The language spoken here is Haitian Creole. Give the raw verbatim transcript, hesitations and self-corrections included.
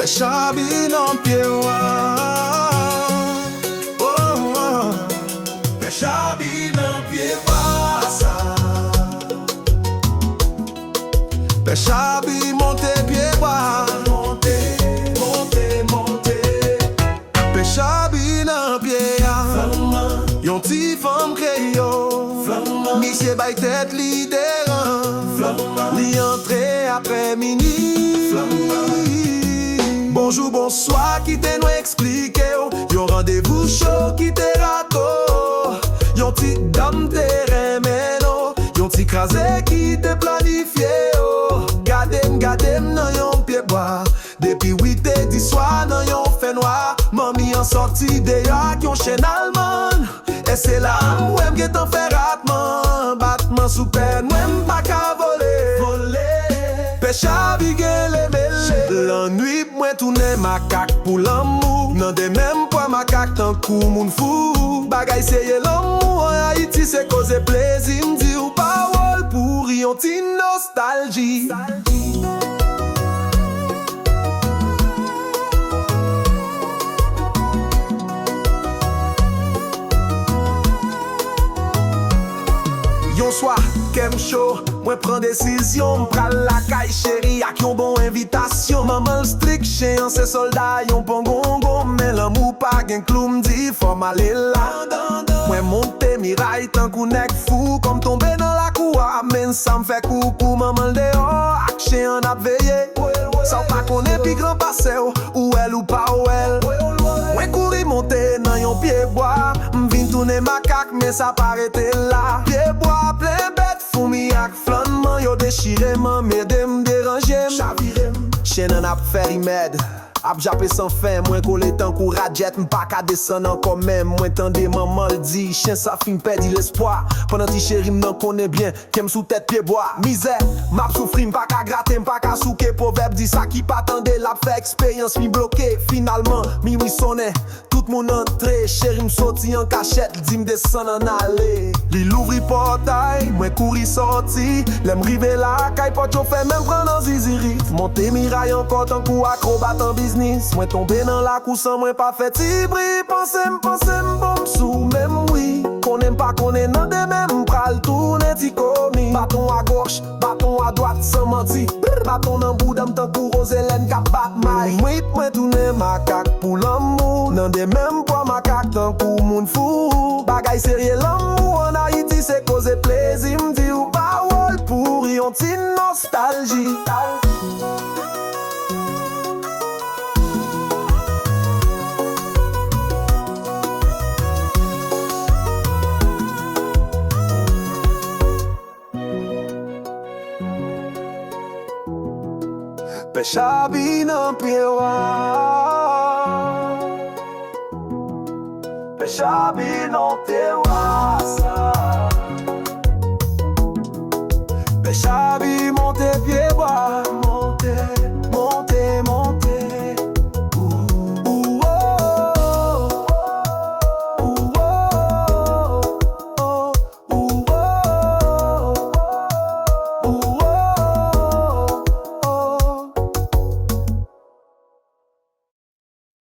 Pèch abi nan pye bwa. Oh, oh. Pèch abi nan pye bwa sa. Pèch abi monte pye bwa. Monte, monte, monte. Pèch abi nan pye a. Yon ti fanm kreyòl. Misye bay tèt li deran. Li antre apre mini. Bonjou, bonswa, kite nou eksplike w. Yon randevou cho ki te rate w. Yon ti dam te renmen w. Yon ti kraze ki te planifye w. Gade m, gade m nan yon pye bwa. Depi uit è di swa nan yon fènwa, manmi an sòti deyò ak yon chèn almann. E se la m wè m gentan fè ratman, batman sou pè mwen, m pa ka vole. Vole. Pèch abi gen lemele. Lannwit mwen tounen makak pou lanmou. Nan de menm pwa makak tankou moun fou. Bagay serye lanmou an Ayiti se koze plezi, m di w pawòl pouri, yon ti nostalji. Yon swa, kè m cho, mwen pran desizyon, m pral lakay cheri ak yon bon envitasyon. Manman l strik, chen an se sòlda, yon pon gongon, men lanmou pa gen klou, m di fò m ale la. Mwen monte miray tankou nèg fou, kò m tonbe nan lakou a, men sa m fè koukou, manman l deyò ak chen an ap veye. Sa w pa konnen pi gran pase w, ou wè l ou pa wè l. Mwen kouri monte nan yon pye bwa, m vin tounen makak, men sa pa rete la. Pye bwa plen bèt, foumi ak flannman, yo dechire m, ede m deranje m. Chen an ap fè rimèd, ap jape san fen, mwen kole tankou radjèt, m pa ka desann ankò menm. Mwen tande manman l di, chen sa fin pèdi lespwa. Pandan ti cheri m nan konnen byen, kè m sou tèt pye bwa. Mizè, m ap soufri, m pa ka grate, m pa ka souke. Pwovèb di sa ki pa tande l ap fè eksperyans, mi bloke. Finalman, minwi sonnen, tout moun antre. Cheri m soti an kachèt, di m desann ann ale. Li louvri pòtay, mwen kouri sòti. Lè m rive lakay, pòt yo fèmen, m pran nan zizirit. Monte miray ankò tankou akrobat an biznis. Mwen tonbe nan lakou san mwen pa fè ti bri. Panse m, panse m, bon m sou men m wi. Konnen m pa konnen nan demen m pral tounen ti komi. Baton a goch, baton a dwat, san manti. Brr, baton nan bouda m tankou Roselèn k ap bat may. Mwit mwen tounen makak pou lanmou. Nan demen m pwa makak tankou moun fou. Bagay serye lanmou an Ayiti se koze plezi. M di w pawòl pouri, yon ti nostalji. Pèch abi nan pye bwa. Pèch abi nan pye